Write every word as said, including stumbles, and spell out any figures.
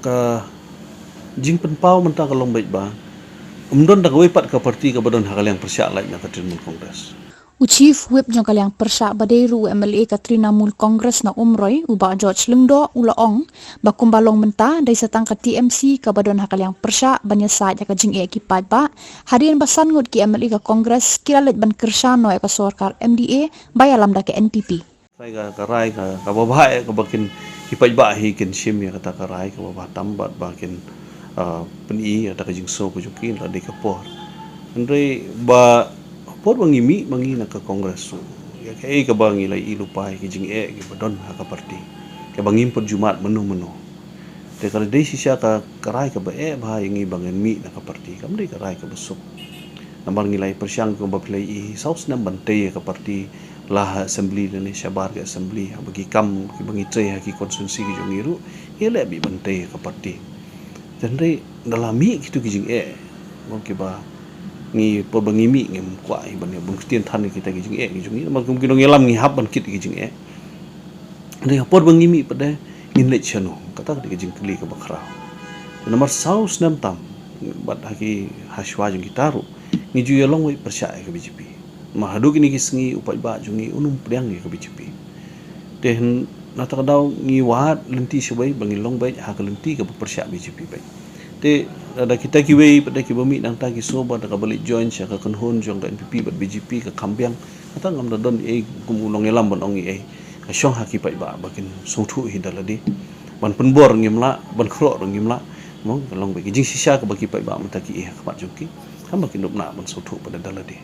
Ka jingpynpaw mynta ka long beit ba ym don da kawei pat ka parti kaba don ha ka liang pyrshah lait na ka Trinamool Congress. U Chief Whip jong ka liang pyrshah ba dei ruh u M L A ka Trinamool Congress na Umroi, u Bah George Lyngdoh, u la ong ba kumba long mynta dei sa tang ka T M C kaba don ha ka liang pyrshah ban ïasaid ïa ka jingeh ki paidbah, hadien ba san ngut ki M L A ka Congress ki la leit ban kyrshan noh ïa ka sorkar M D A ba ïalam da ka N P P. Ka rai ka, ka rai ka, kaba bha eh, kaba kin, ki paidbah hi kin shim ïa kata ka rai kaba bha tam bad ba kin, ah, pyni ïa kata ka jingsngew ka jong ki la dei ka por. Hynrei ba por ba ngi mih ma ngi na ka Congress, ïa kaei kaba ngi la ïohi lypa ïa ki jingeh kiba don ha ka parti, kaba ngim pat ju mad mynno mynno. Te ka la dei shisha ka, ka rai kaba eh bha ïa ngi ba ngin mih na ka parti, kam dei ka rai kaba suk. Namar ngi la ïa pyrshang kumba phi la ïohi, saw snem ban tei ïa ka parti, la ha assembly lane shabar ka assembly, haba ki kam kiba ngi trei ha ki constituency ki jong ngi ruh, ngi leh beit ban tei ïa ka parti. Te hynrei da la mih kito ki jingeh, mo, kiba ngi, por ba ngi mih ngim kwah hi ban ïa bun ktien than ïa kita ki jingeh ki jong ngi, namar kum ki nongïalam ngi hap ban kit ïa ki jingeh. Hynrei ha por ba ngi mih pat de ngin leit shano? Kata ka dei ka jingkylli kaba khraw. Namar saw snem tam bad ha ki, ha shuwa jong kita ruh ngi ju ïa long wei pyrshah ïa ka B J P. Namar haduh kine ki sngi u paidbah jong ngi un ym pdiang ïa ka B J P. Te hyn, na kata ka daw ngi wad lynti shawei ba ngin long beit ha ka lynti kaba pyrshah B J P beit. Te lada kita kiwei pat de kiba mih nangta ki sngew ba da kaba leit join sha ka kynhun jong ka N P P bad B J P ka kham biang, kata ngam da don ei kum u nongïalam ban ong ei. Ka shong ha ki paidbah ba kin sngewthuh hi da lade. Ban pynbor ngim lah, ban khroh ruh ngim lah. Mo, ka long beit ka jingshisha kaba ki paidbah mynta ki ïohi ha khmat jong ki, kam ba kin dup nah ban sngewthuh pat de da lade.